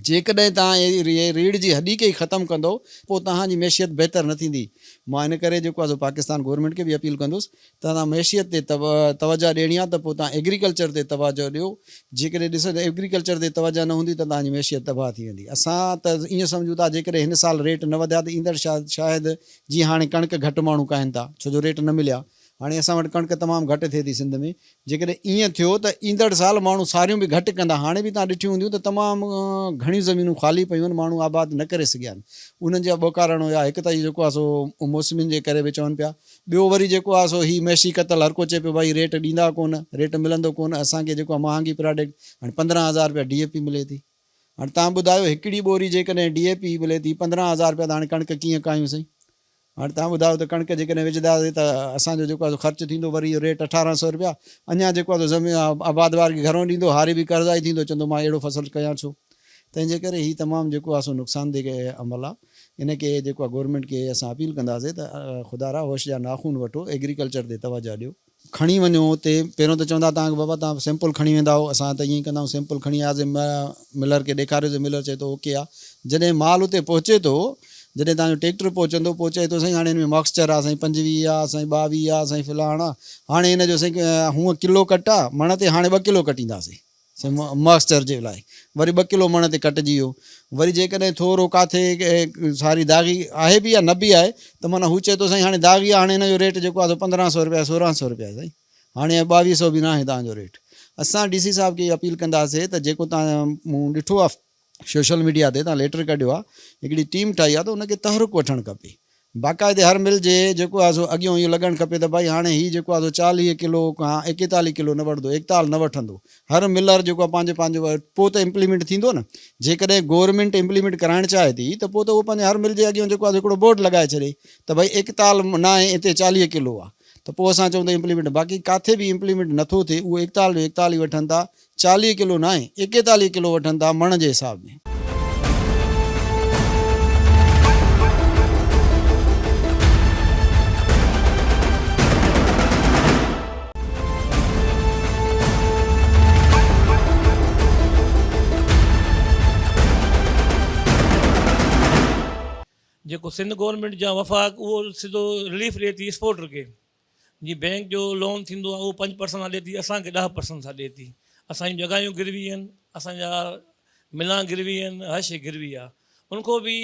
Speaker 8: جيڪڏهن توهان ريڙهه جي هڏي کي ئي ختم ڪندؤ پوء توهان جي معيشيت بهتر نه ٿيندي. مان ان ڪري جيڪو آهي سو پاڪستان گورنمينٽ کي به اپيل ڪندس ته توهان معيشيت تي توجهه ڏيڻي آهي ته پوء توهان ايگريڪلچر تي توجهه ڏيو. جيڪڏهن ڏسو ته ايگريڪلچر تي توجهه نه هوندي ته توهان جي معيشيت تباهه ٿي ويندي. اسان ته ائين سمجهون ٿا جيڪڏهن هن سال ريٽ نه وڌيا ته ايندڙ شايد جيئن هاڻي ڪڻڪ گهٽ ماڻهو ڪاهين ٿا ڇو جو ريٽ نه مليا هاڻي اسان وٽ ڪڻڪ تمام گهٽ ٿئي ٿي سنڌ ۾ جيڪڏهن ائين ٿيو ته ايندڙ سال ماڻهو ساريون به گهٽ ڪندا. هاڻي به توهان ڏٺيون هونديون ته تمام گهڻيون زمينون خالي پيون آهن، ماڻهو آباد نه ڪري سگهيا آهن. انهن جا ٻه ڪارڻ هيا، هڪ ته اهو جيڪو آهي سو موسمين جي ڪري به چون پيا، ٻيو وري جيڪو آهي سو هي معيشي قتل هر ڪو چئي پيو ڀائي ريٽ ڏيندا ڪونه، ريٽ ملندو ڪونه، اسان کي جيڪو آهي مهانگي پراڊڪٽ هاڻي 15 هزار رپيا ڊي اي پي ملي ٿي. هاڻي توهان ٻڌايو هڪڙي ٻوري جيڪڏهن ڊي اي پي ملي ٿي 15 هزار رپيا ته هاڻي ڪڻڪ ڪيئن ڪاهيون سائين؟ هاڻي توهان ٻڌايو ته ڪڻڪ جيڪڏهن وجهنداسين ته اسان جو جيڪو آهي سو خرچ ٿيندو وري اهو ريٽ 18 سو رپيا اڃا جيڪو آهي سو زمين آبادگار کي گهڻو ڏيندو هاري به قرضائي ٿيندو چوندو مان اهڙو فصل ڪيان ڇو تنهن جي ڪري هي تمام جيڪو آهي سو نقصانده عمل آهي ان کي جيڪو آهي گورنمينٽ کي اسان اپيل ڪنداسين ته خدارا هوش جا ناخون وٺو ايگريڪلچر تي توجه ڏيو. کڻي وڃو اتي پهريون ته چوندا توهان کي بابا توهان سيمپل کڻي ويندا هو اسان ته ائين ئي ڪندا آهيون سيمپل کڻي آياسين ملر کي ڏيکاريوسين ملر چئي ٿو اوڪي آ جڏهن مال اتي پهچي ٿو جڏهن توهان جو ٽيڪٽر پهچندو پوء چئي ٿو سائين هاڻي هن ۾ ماڪسچر آ سائين 25 آ سائين 22 آ سائين فلاڻ آ هاڻي هن جو سائين هونء ڪلو ڪٽ آ مڻ تي هاڻي 2 ڪلو ڪٽينداسين سائين ماڪسچر جي لاء وري 2 ڪلو مڻ تي ڪٽجي ويو وري جيڪڏهن ٿورو ڪاٿي ساري داغي آهي به يا نه به آهي ته معنيٰ هو چئي ٿو سائين هاڻي داغي آهي هاڻي هن جو ريٽ جيڪو آهي سو 15 سو رپيا 16 سو رپيا سائين هاڻي 22 سو به ناهي توهان جو ريٽ اسان ڊي سي صاحب کي اپيل ڪنداسي ته جيڪو توهان مون ڏٺو آهي سوشل ميڊيا تي توهان ليٽر ڪڍيو آهي هڪڙي ٽيم ٺاهي آهي ته ان کي تحرڪ وٺڻ کپي باقاعدي هر مل جي جيڪو آهي سو اڳيون اهو لڳڻ کپي ته ڀائي هاڻي هي جيڪو آهي سو 40 ڪلو کان 41 ڪلو نه وٺندو، ايڪتال نه وٺندو. هر ملر جيڪو آهي پنهنجو پنهنجو پوء ته امپليمينٽ ٿيندو نه. جيڪڏهن گورنمينٽ امپليمينٽ ڪرائڻ چاهي ٿي ته پوء ته اهو پنهنجي هر مل جي اڳيون جيڪو آهي سو هڪڙو بورڊ لڳائي ڇڏي ته ڀائي ايڪتال ناهي هتي 40 ڪلو آهي ته پوء اسان چئون ته امپليمينٽ باقي ڪاٿي به امپليمينٽ نٿو ٿئي اهو ايڪتال جو ايڪتال ئي وٺن ٿا 40 ڪلو ناهي 41 ڪلو وٺن ٿا مڻ جي حساب ۾.
Speaker 9: جيڪو سنڌ گورنمينٽ جا وفاق اهو سڌو رليف ڏئي ٿي ايڪسپورٽر کي جي بينڪ جو لون ٿيندو آهي اهو 5 پرسنٽ سان ڏئي ٿي اسان کي 10 پرسنٽ سان ڏئي ٿي. اسان جون جڳهيون گروي آهن، اسان جا ملان گروي آهن، هر شي گروي آهي. ان کان به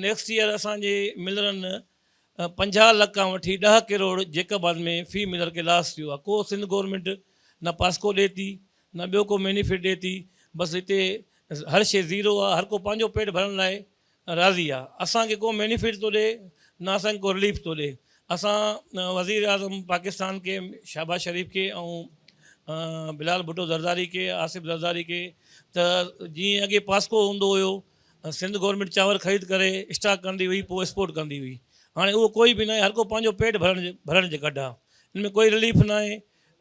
Speaker 9: نيڪسٽ ايئر اسان جي ملرن 50 لک کان وٺي 10 ڪروڙ جيڪب آباد ۾ في ملر کي لاس ٿيو آهي. ڪو سنڌ گورنمينٽ نه پاسڪو ڏئي ٿي نه ٻيو ڪو بينيفٽ ڏئي ٿي. بس هتي هر شي زيرو آهي، هر ڪو پنهنجو پيٽ ڀرڻ لاء راضي آ. اسان کي ڪو مينيفٽ ٿو ڏي نه اسان کي ڪو رليف ٿو ڏي. اسان وزير اعظم پاڪستان کي شهباز شريف کي ۽ بلال ڀٽو زرداري کي آصف زرداري کي ته جيئن اڳي پاسڪو هوندو هيو سنڌ گورنمينٽ چانور خريد ڪري اسٽاڪ ڪندي هئي پوء ايڪسپورٽ ڪندي هئي هاڻي اهو ڪوئي به ناهي هر ڪو پنهنجو پيٽ ڀرڻ جي ڪڍ آ ان ۾ ڪوئي رليف ناهي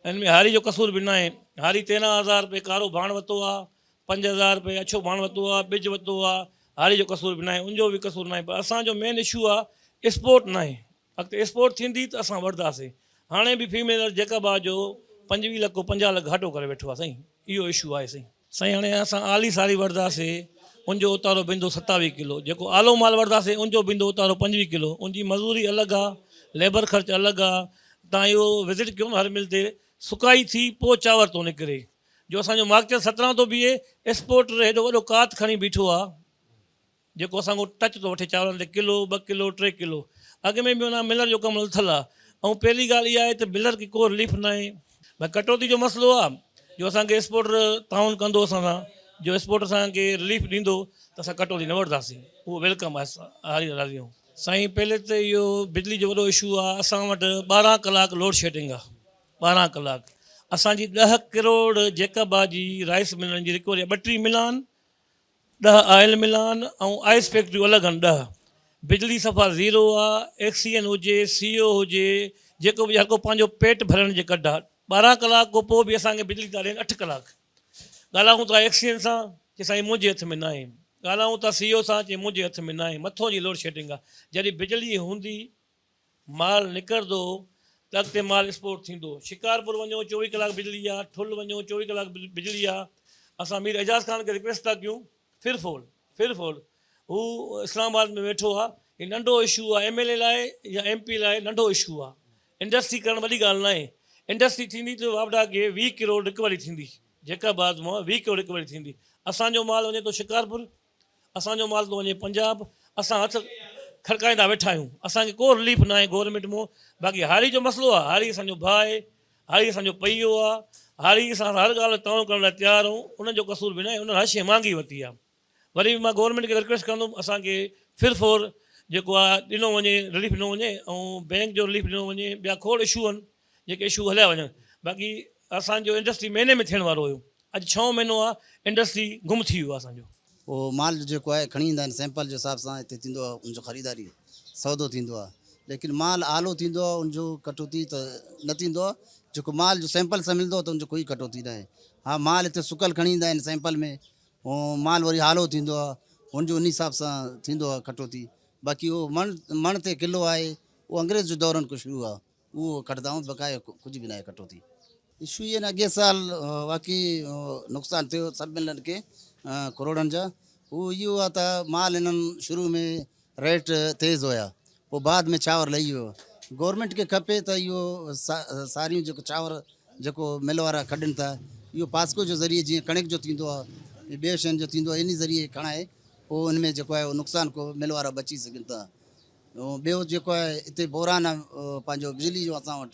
Speaker 9: ان ۾ هاري جو قصور به ناهي هاري 13 هزار روپيه ڪارو ڀاڻ وتو آ 5000 رپئي اڇو ڀاڻ وتو آ، ٻج وتو آ، هاري جو قصور به ناهي، ان جو به قصور ناهي پر اسان جو مين اشو آ اسپورٽ ناهي، اڳتي اسپورٽ ٿيندي ته اسان وٺنداسين، هاڻي به فيميل جيڪب آ جو 25 لک کان 50 لک گهاٽو ڪري ويٺو آ سائين، اهو اشو آهي سائين. سائين هاڻي اسان آلي ساري وٺنداسين ان جو اتارو بيندو 27 ڪلو، جيڪو آلو مال وٺنداسين ان جو بيندو اتارو 25 ڪلو، ان جي مزوري الڳ آ، ليبر خرچ الڳ آ، تان اهو وزٽ ڪيو نه هر مل تي سڪائي ٿي پوء چانور ٿو نڪري. جو اسان جو ماڪچر 17 ٿو بيهي، اسپورٽر هيڏو وڏو ڪات کڻي بيٺو آ، جيڪو اسان کان ٽچ ٿو وٺي چانورن تي ڪلو، 2 ڪلو، 3 ڪلو. اڳ ۾ به معنيٰ ملر جو ڪم لٿل آ. ۽ پهرين ڳالهه اها آهي ته ملر کي ڪو رليف ناهي. ڀئي ڪٽوتي جو مسئلو آ، جو اسان کي اسپورٽر تعاون ڪندو اسان سان، جو اسپورٽر اسان کي رليف ڏيندو ته اسان ڪٽوتي نه وٺنداسين. اهو welcome آهي، هاري راضي آهيون. سائين پهلي ته اهو بجلي جو وڏو اشو آ، اسان وٽ 12 ڪلاڪ لوڊ شيڊنگ آ. 12 ڪلاڪ اسان جي 10 ڪروڙ جيڪب آ جي رائس ملن جي رڪوري آ، 32 ملان، 10 آئل ملان ۽ آئس فيڪٽريون الڳ آهن 10. بجلي صفا زيرو آ، ايڪسيئن هجي، سي او هجي، جيڪو به هجي هرڪو پنهنجو پيٽ ڀرڻ جي ڪڍ آ. 12 ڪلاڪ کان پوء به اسان کي بجلي ٿا ڏين 8 ڪلاڪ. ڳالهائون ٿا ايڪسيئن سان چي سائين منهنجي هٿ ۾ ناهي، ڳالهائون ٿا سي او سان چي منهنجي هٿ ۾ ناهي، مٿو جي لوڊ شيڊنگ آ. جڏهن بجلي هوندي مال نڪرندو ته اڳتي مال ايڪسپورٽ ٿيندو. شڪارپور وڃو 24 ڪلاڪ بجلي آ، ٺل وڃو 24 ڪلاڪ بجلي آ. اسان مير اعجاز خان کي رڪويسٽ ٿا ڪيون ڦر ڦول ڦر ڦول هو اسلام آباد ۾ ويٺو آ، هي ننڍو اشو آ ايم ايل اي لاء يا ايم پي لاء ننڍو اشو آ. انڊسٽري ڪرڻ وڏي ڳالهه ناهي. انڊسٽري ٿيندي ته واپڊا کي 20 ڪروڙ رڪوري ٿيندي. جيڪب آباد مان 20 ڪروڙ رڪوري ٿيندي. اسان جو مال وڃي ٿو شڪارپور، اسان جو مال ٿو وڃي پنجاب، اسان هٿ کڙڪائيندا ويٺا آهيون. اسان کي ڪو رليف ناهي گورنمينٽ مان. باقي هاري جو مسئلو آهي، هاري اسان جو ڀاء آهي، هاري اسان جو پيء آهي، هاري سان اسان هر ڳالهه ۾ تعاون ڪرڻ لاء تيار آهيون. انهن جو قصور به ناهي، انهن هر شيء مهانگي ورتي آهي. وري به مان گورنمينٽ کي رڪويسٽ ڪندم اسان کي ڦر ڦور جيڪو آهي ڏنو وڃي رليف ڏنو وڃي ۽ بينڪ جو رليف ڏنو وڃي ٻيا کوڙ اشو آهن جيڪي اشو هليا وڃن باقي اسان جو انڊسٽري مهيني ۾ ٿيڻ وارو هيو اڄ ڇهون مهينو آهي انڊسٽري گم ٿي ويو آهي اسان جو.
Speaker 10: اهو مال جيڪو آهي کڻي ايندا آهن سيمپل جي حساب سان هتي ٿيندو آهي ان جو خريداري سودو ٿيندو آهي ليڪن مال آلو ٿيندو آهي ان جو ڪٽوتي ته نه ٿيندو آهي جيڪو مال جو سيمپل سان ملندو آهي ته ان جو ڪوئي ڪٽوتي ناهي ها مال هتي سڪل کڻي ايندا آهن سيمپل ۾ هو مال وري آلو ٿيندو آ هن جو انهي حساب سان ٿيندو آ کٽوتي باقي اهو مڻ مڻ تي ڪلو آهي اهو انگريز جو دورن کان شروع آ اهو ڪٽدا آهيون بقايا ڪجهه به ناهي کٽوتي. اشو اهي نه اڳئين سال واقعي نقصان ٿيو سڀ ملن کي ڪروڙن جا هو اهو آ ته مال هنن شروع ۾ ريٽ تيز هيا پوء بعد ۾ چانور لهي ويو گورنمينٽ کي کپي ته اهو ساريون جيڪو چانور جيڪو مل وارا ڪڍن ٿا اهو پاسڪو جو ذريعي جيئن ڪڻڪ جو ٿيندو آهي ٻين شين جو ٿيندو آهي انهي ذريعي کڻائي پوء ان ۾ جيڪو آهي نقصان کو مل وارا بچي سگهن ٿا ٻيو جيڪو آهي اتي بحران آهي پنهنجو بجلي جو اسان وٽ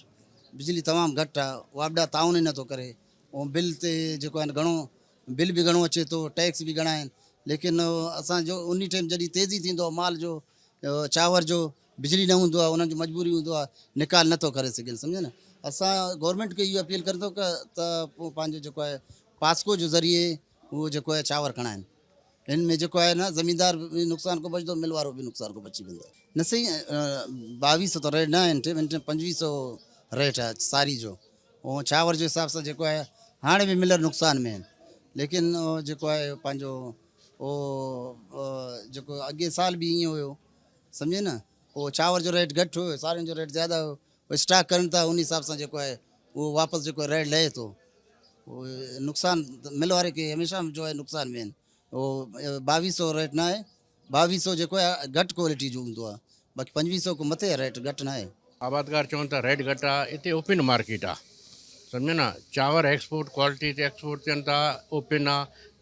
Speaker 10: بجلي تمام گهٽ آهي واپڊا تعاون ئي نٿو ڪري ۽ بل تي جيڪو آهي گهڻو بل به گهڻو اچي ٿو ٽيڪس به گهڻا آهن ليڪن اسان جو انهي ٽيم جڏهن تيزي ٿيندو آهي مال جو چانور جو بجلي نه هوندو آهي انهن جو مجبوري هوندو آهي نڪال نٿو ڪري سگهن سمجهيو نه اسان گورنمينٽ کي اهو اپيل ڪريون ٿو ته پوء پنهنجو جيڪو آهي پاسڪو جو ذريعي اهو جيڪو آهي چانور کڻائن هن ۾ جيڪو آهي نه زميندار به نقصان کان بچندو مل وارو به نقصان کان بچي ويندو نه سائين ٻاويهه سو ته ريٽ نه آهن هن ٽيم پنجويهه سو ريٽ آهي ساري جو ۽ چانور جي حساب سان جيڪو آهي هاڻي به ملر نقصان ۾ آهن ليڪن جيڪو آهي پنهنجو اهو جيڪو اڳي سال به ائين هيو سمجهي نه پوء چانور جو ريٽ گهٽ هيو سارين جو ريٽ زياده هيو اسٽاڪ ڪرن ٿا ان حساب سان جيڪو آهي اهو واپس جيڪو ريٽ لهي ٿو نقصان مل واري کي هميشه جو آهي نقصان ۾ آهن اهو ٻاويهه سو ريٽ نه آهي ٻاويهه سو جيڪو آهي گهٽ ڪوالٽي جو هوندو آهي باقي پنجويهه سو کان مٿي ريٽ گهٽ نه آهي.
Speaker 11: آبادگار چون ٿا ريٽ گهٽ آ اتي اوپن مارڪيٽ آ سمجهو نه چانور ايڪسپورٽ ڪوالٽي تي ايڪسپورٽ ٿين ٿا اوپن آ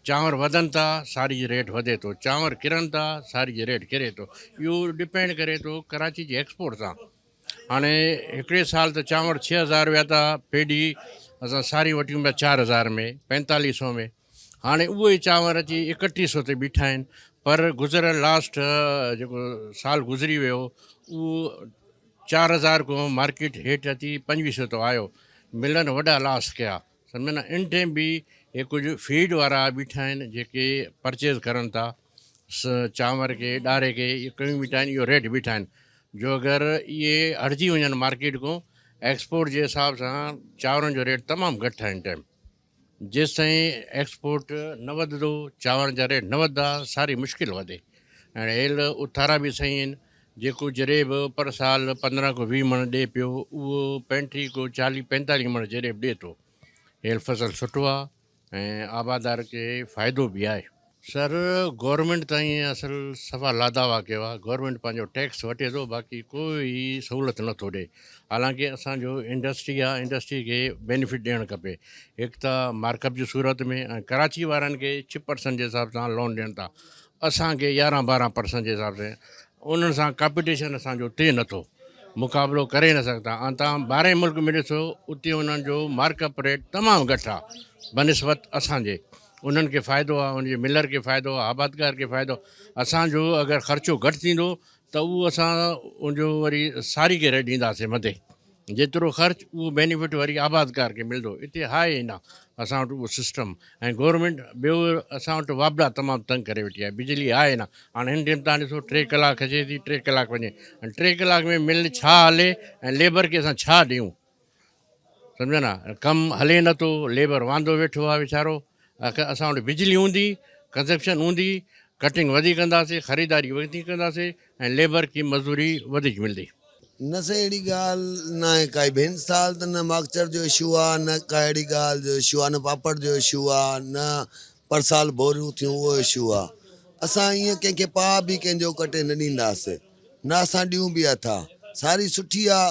Speaker 11: چانور وڌن ٿا ساري جي ريٽ وڌي ٿو چانور ڪرن ٿا ساري جي ريٽ ڪري ٿو اهو ڊپينڊ ڪري ٿو ڪراچي جي ايڪسپورٽ سان هاڻي هڪڙي سال ته چانور 6000 ويا ٿا پيڊي اسان ساري وٺيون پيا 4000 ۾ 45 سو ۾ هاڻي اهي ئي چانور اچي ايڪٽيهه سو تي بيٺا آهن پر گذريل لاسٽ جيڪو سال گذري ويو اهو 4000 کان مارڪيٽ هيٺ اچي پنجويهه سو تي آيو ملن وڏا لاس ڪيا سمجهو نه ان ٽائيم به هي ڪجهه فيڊ وارا بيٺا آهن جيڪي پرچيز ڪرن ٿا چانور کي ڏاري کي اهي ڪيون بيٺا آهن اهو ريٽ بيٺا آهن جو اگر اهي هٽجي وڃن مارڪيٽ کان ايڪسپورٽ جي حساب سان چانورن جو ريٽ تمام گهٽ آهي ان ٽائيم جيستائين ايڪسپورٽ نه وڌندو چانورن جا ريٽ نه وڌندا ساري مشڪل وڌي ۽ هيل اٿارا به صحيح آهن جيڪو جريب پر سال 15 کان 20 مڻ ڏي پيو اهو 35 کان 40 45 مڻ جريب ڏي ٿو هيل فصل سٺو آهي ۽ آبادار کي فائدو به آهي. سر گورنمينٽ تائين اصل صفا لاداوا ڪيو آهي گورنمينٽ پنهنجو ٽيڪس وٺي ٿو باقي ڪوئي سهولت نٿو ڏي حالانڪه اسان جو انڊسٽري آهي انڊسٽري کي بينيفٽ ڏيڻ کپي هڪ ته مارڪ اپ جي صورت ۾ ۽ ڪراچي وارن کي ڇهه پرسنٽ جي حساب سان لون ڏين ٿا اسان کي يارهن ٻارهن پرسنٽ جي حساب سان انهن سان ڪمپيٽيشن اسان جو ٿئي نٿو مقابلو ڪري نه سگهندا ۽ توهان ٻاهرين ملڪ ۾ ڏسو اتي انهن جو مارڪ اپ ريٽ تمام گهٽ آهي بنسبت اسان جي انهن کي فائدو آهي ان جي ملر کي فائدو آهي آبادگار کي فائدو اسان جو اگر خرچو گهٽ ٿيندو ته اهو اسان ان جو وري ساري کي ريٽ ڏينداسين مٿي جيترو خرچ اهو بينيفٽ وري آبادگار کي ملندو اتي آهي ئي نه اسان وٽ اهو سسٽم ۽ گورنمينٽ ٻيو اسان وٽ واپڊا تمام تنگ ڪري ويٺي آهي بجلي آهي نه هاڻي هن ٽيم تان ڏسو ٽي ڪلاڪ اچي ٿي ٽي ڪلاڪ وڃي ۽ ٽي ڪلاڪ ۾ مل ڇا هلي ۽ ليبر کي اسان ڇا ڏيون سمجهو نه ڪم هلي نٿو ليبر واندو ويٺو آهي ويچارو اسان وٽ بجلي هوندي ڪنزمپشن هوندي ڪٽنگ وڌيڪ ڪنداسين خريداري وڌيڪ ڪنداسين ۽ ليبر کي مزدوري وڌيڪ ملندي.
Speaker 12: نه سائين اهڙي ڳالهه ناهي ڪائي به هن سال ته نه ماڪچر جو اشو آ نه ڪا اهڙي ڳالهه جو اشو آ نه پاپڙ جو اشو آ نه پرسال ڀوريون ٿيون اهو اشو آ اسان ائين ڪنهن کي پاء به ڪنهن جو ڪٽي نه ڏينداسي نه اسان ڏيون به اٿا ساري سٺي آ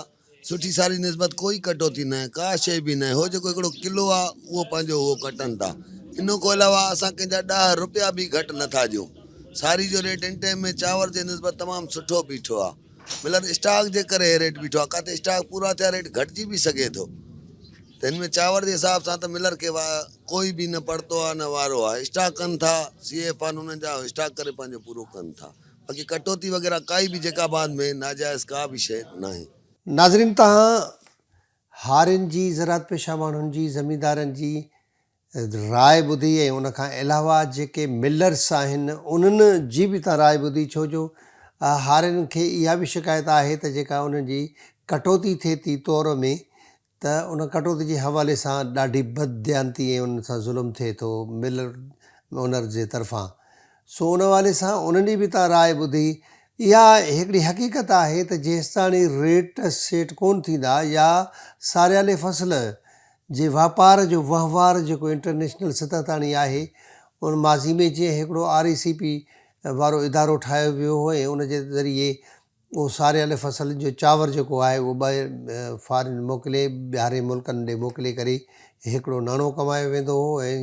Speaker 12: سٺي ساري نسبت ڪوئي ڪٽوتي ناهي ڪا شيء به ناهي هو جيڪو هڪڙو ڪلو آ اهو پنهنجو اهو ڪٽن ٿا ان کان علاوه اسان ڪنهن جا ڏهه روپيا به گهٽ نٿا ڏيون ساري جو ريٽ هن ٽائيم ۾ چانور جي نسبت تمام سٺو بيٺو آ. ملر اسٽاڪ جي ڪري هي ريٽ بيٺو آهي ڪاٿي اسٽاڪ پورا ٿيا ريٽ گهٽجي به سگهي ٿو ته هن ۾ چانور جي حساب سان ته ملر کي ڪوئي به نه پڙتو آهي نه وارو آهي اسٽاڪ ڪن ٿا سي ايف آهن انهن جا اسٽاڪ ڪري پنهنجو پورو ڪن ٿا باقي ڪٽوتي وغيره ڪائي به جيڪا آباد ۾ ناجائز ڪا به شيء ناهي.
Speaker 1: ناظرين توهان هارين جي زراعت پيشه ماڻهن جي زميندارن جي راء ٻڌي ۽ ان کان علاوه جيڪي ملرس آهن انهن جي به تان راء ٻڌي ڇو جو هارين کي اها به شڪايت آهي ته جيڪا انهن جي ڪٽوتي ٿئي ٿي تور ۾ ته ان ڪٽوتي جي حوالي سان ڏاڍي بدديانتي ۽ انهن سان ظلم ٿئي ٿو ملر اونر جي طرفان سو ان حوالي سان انهن جي به تان راء ٻڌي اها هڪڙي حقيقت آهي ته جيستاڻي ريٽ سيٽ ڪون ٿيندا يا ساريالي فصل جي واپار جو وهنوار جيڪو انٽرنيشنل سطح تاڻي آهي ان ماضي ۾ جيئن هڪڙو آر اي سي پي وارو ادارو ٺاهيو ويو هو ۽ ان جي ذريعي اهو ساريل فصل جو چانور جيڪو آهي اهو ٻاهر فارين موڪلي ٻاهرين ملڪن ڏي موڪلي ڪري هڪڙو ناڻو ڪمايو ويندو هو ۽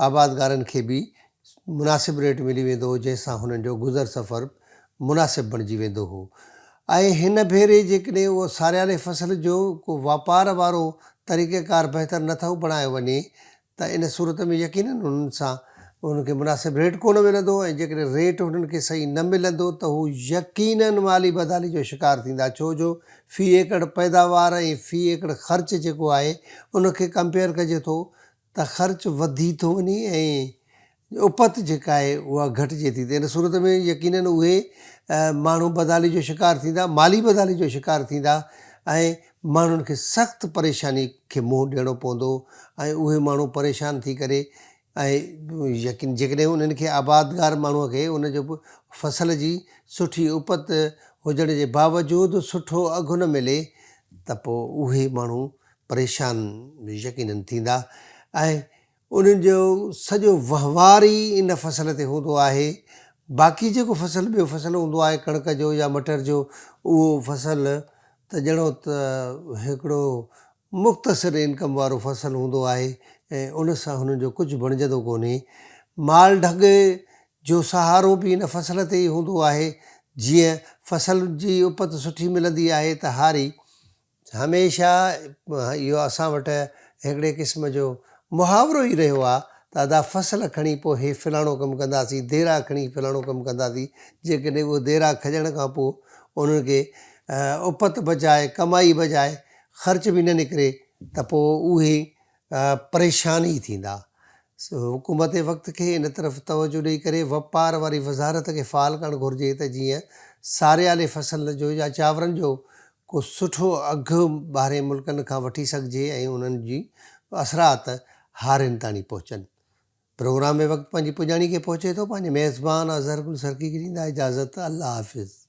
Speaker 1: آبادگارن کي به مناسب ريٽ ملي ويندو هو جنهن سان هنن جو گذر سفر مناسب بڻجي ويندو هو ۽ هن ڀيري جيڪڏهن اهو ساريالي فصل جو ڪو واپار وارو طريقه ڪار بهتر نه ٿو بڻايو وڃي ته ان صورت ۾ يقينن انهن سان انهن کي مناسب ريٽ ڪونه ملندو ۽ جيڪڏهن ريٽ هنن کي صحيح نه ملندو ته هو يقينن مالي بدحالي جو شڪار ٿيندا ڇو جو في ايڪڙ پيداوار ۽ في ايڪڙ خرچ جيڪو آهي ان کي ڪمپيئر ڪجي ٿو ته خرچ وڌي ٿو وڃي ۽ اپت جيڪا آهي اها گهٽجي ٿي ته ان صورت ۾ يقينن اهي ماڻهو بدحالي جو شڪار ٿيندا، مالي بدحالي جو شڪار ٿيندا ۽ ماڻهن کي سخت پريشاني کي منهن ڏيڻو پوندو ۽ اهي ماڻهو پريشان ٿي ڪري ۽ يقين جيڪڏهن انهن کي آبادگار ماڻهو کي ان جو فصل جي سٺي اپت هجڻ جي باوجود سٺو اگهه نه ملي ته پوء اهي ماڻهو پريشان يقينن ٿيندا ۽ انهن جو سڄو وهنوار ئي ان فصل تي هوندو آهي. باقي جيڪو فصل ٻيو فصل هوندو آهي ڪڻڪ جو يا مٽر جو اهو فصل ته ڄڻو ته هڪڙو مختصر انڪم وارو فصل هوندو آهي ۽ ان سان هنن جو ڪجهه بڻجندو ڪونهي. مال ڍڳ جو سهارو به ان فصل تي ئي هوندو آهي. جيئن فصل جي اپت سٺي ملندي آهي ته هاري هميشه اهو اسان وٽ هڪڙي قسم جو محاورو ئي رهيو آهي ته ادا فصل کڻي پوء هي فلاڻو ڪم ڪنداسين، ديرا کڻي فلاڻو ڪم ڪنداسين، جيڪڏهن اهو ديرا کڄڻ کان پوء انهن کي اپت بجاء ڪمائي بجاء خرچ به نه نڪري ته پوء اهي پريشان ئي ٿيندا. حڪومت وقت کي ان طرف توجهه ڏئي ڪري وپار واري وزارت کي فعال ڪرڻ گهرجي ته جيئن ساريالي فصل جو يا چانورن جو ڪو سٺو اگهه ٻاهرين ملڪن کان وٺي سگهجي ۽ انهن جي اثرات هارين تاڻي پهچن. پروگرام ۾ وقت پنهنجي پڄاڻي کي پهچي ٿو. پنهنجي ميزبان اظهر گل سرڪي کي ڏيندا اجازت. الله حافظ.